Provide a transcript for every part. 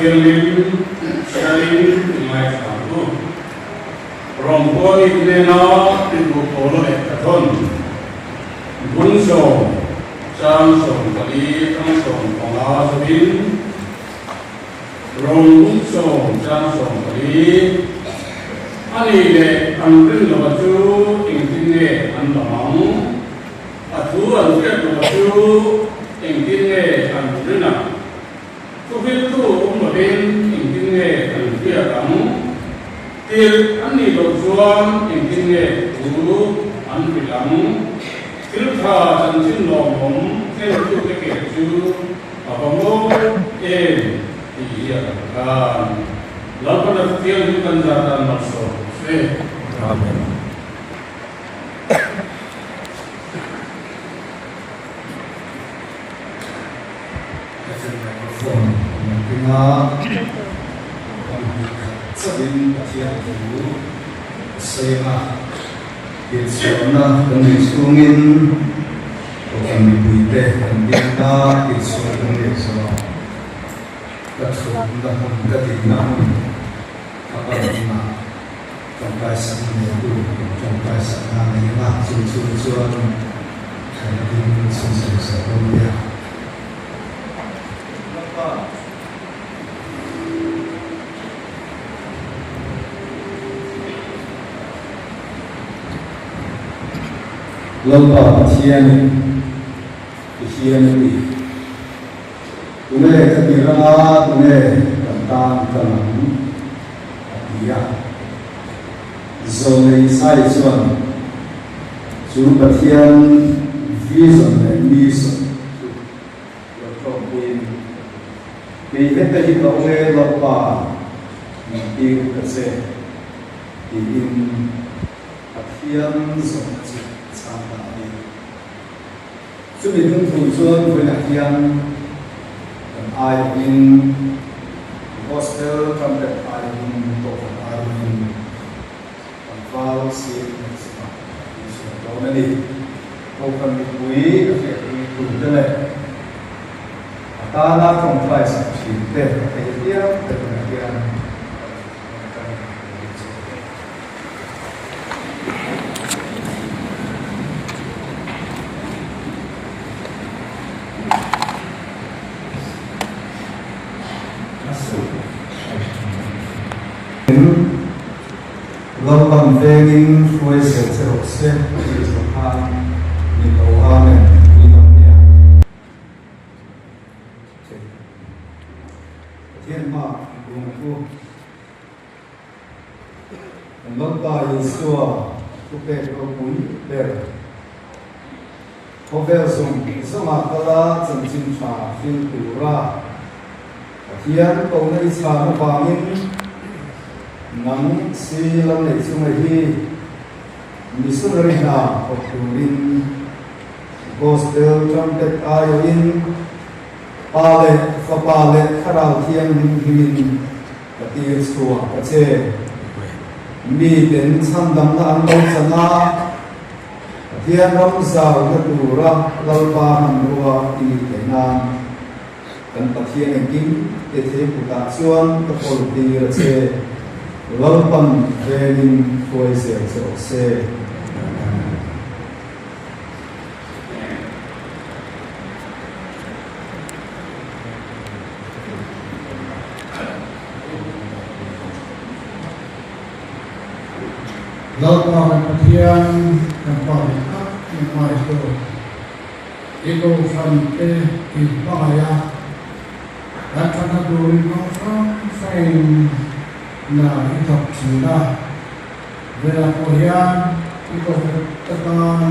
Thianghlim chhiarin i ngaithla ang u. Rawngpuani hnena rilru pawl leh ka thawn bung sawm, chang 14 tang 15 zawhin Rawng bung sawm, chang 14 A nih leh an rin lova chu engtin nge an lam ang? A thu an hriat lova chu engtin nge an rin ang? Thuhriltu awm lovin engtin nge an hriat ang? Tirh an nih loh chuan engtin nge thu an hrilh ang? Thil tha chanchin lawmawm thlentute ke chu a va mawi em tih hi a kan khan. Lalpana Thianghlim kan zah dan malsawm se. Amen. Ka microphone an keng a, kan hmuh khat chauhin Pathian thu a sawi ang a, Tirhchhuahna kan nei chhungin Kohhran mipuite kan ding a, tirhchhuah kan nei zo a, ka thutna hmun, ka dinna hmun a pan hunah tawngtaisak neitu tawngtaisakna nei ang a, chu chhung chuan kan ding chhunzawm zel dawn nia. Lalpa Pathianin ti hian a ti, Tunge ka ti ranga, tunge kan tan ka lam? a ti a. Zawlnei Isai chuan chu Pathian vision leh mission chu lo tlawmpuiin, Kei heta hi ka awm e, Lalpa, min tir ta che, tiin Pathian zawhna chu a chhang ta a ni. Chumi dungthu chuan vawiinah hian kan aiawhin Gospel Trumpet aiawhin Kohhran aiawhin tlangval sir Maxima a inchhuah dawn a ni. Kohhran mipui a hriatpui tute leh a tana tawngtai sak thin te a thei apiang te tunah hian kan atangin kan inchhuah dawn. Lalpan vengin hruai zel che rawh se tih zawh khan min lo Amen tih dawn nia. Pathian hma bung thu. Kan Lalpa Isua thupek ropui ber, khawvel zawng zawngah kala chanchin tha fil tura Pathian kohna i chhan avangin nang si lo neih chunga hi missionary hna thawk turin Gospel Trumpet aiawhin Pa leh Fapa leh Thlarau Thianghlim hmingin Ka tir chhuak a che. Miten chhandamna an lo chan a, Pathian ram zauna tura Lalpa hmanrua i nih theih nan kan Pathian engkim te thei kutah chuan ka kawl tir a che. Lalpan vengin hruai zel che rawh se. Amen. Lalpa kan Pathian kan Pa dik tak in ngai chu i kohhran te in hmangaih a, kan thatna turin kawng hrang hrangin hna i thawk thin a, velah pawh hian i kohhran te tan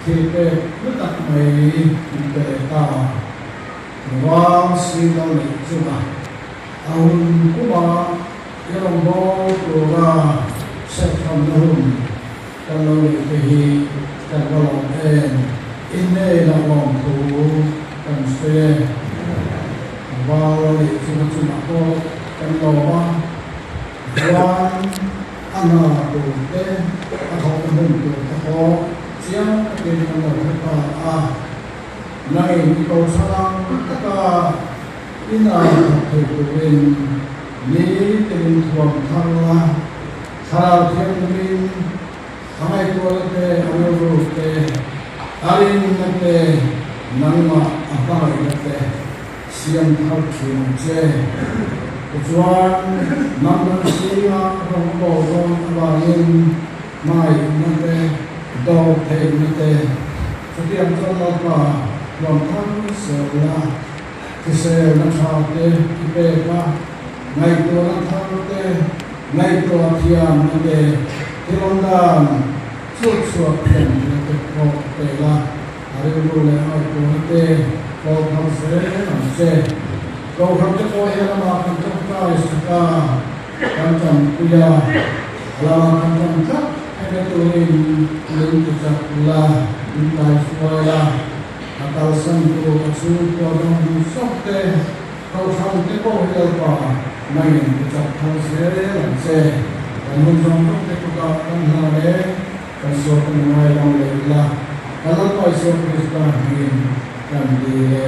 thil pek hlu tak mai min pe leh ta. Vang si lo neih chunga a hun kuma i rawngbâwl tura serhramna hun kan lo neih te hi kan va lawm em? Innei-lah lawmthu kan sawi e. Vang lo neih chunga chungah pawh kan lawm a, chuan a hna tur te, a thawhna hun tur te pawh chiang takin kan lo hre ta a. Nangin i ko chhang taka Ina thawk thei turin nitin thuam thar la, Thlarau Thianghlimin a ngaihtuahna te, a rilru te, a rinna te, nangmah a hmangaihna te siam thar thin ang che. Tichuan, nangmah zinga rawngbawl dawn avangin hmangaihna te, dawr theihna te, chutiang chuan Lalpa huam thar sel la. Hriselna tha te i pek a, ngaihtuahna thar te, ngaihtuah thiamna te, thil dan chhut chhuak thiamna te pawh pe la, a rilru leh a ngaihtuahna te kawl thar zel ang che. Kohhran te pawh hian amah kan tawngtai sak a, kan tanpui a, a lamah kan tan tlat theihna turin min ti chak la, min kaihruai la. A kalsan tur a chhungkua dang duh zawk te, Kohhran te pawh hi Lalpa nangin i chak thar zel ang che. Kan hun zawng zawng te kutah kan hla le kan sual kan ngai dang leh ila, ka Lalpa Isua Krista hmingin kan dil e.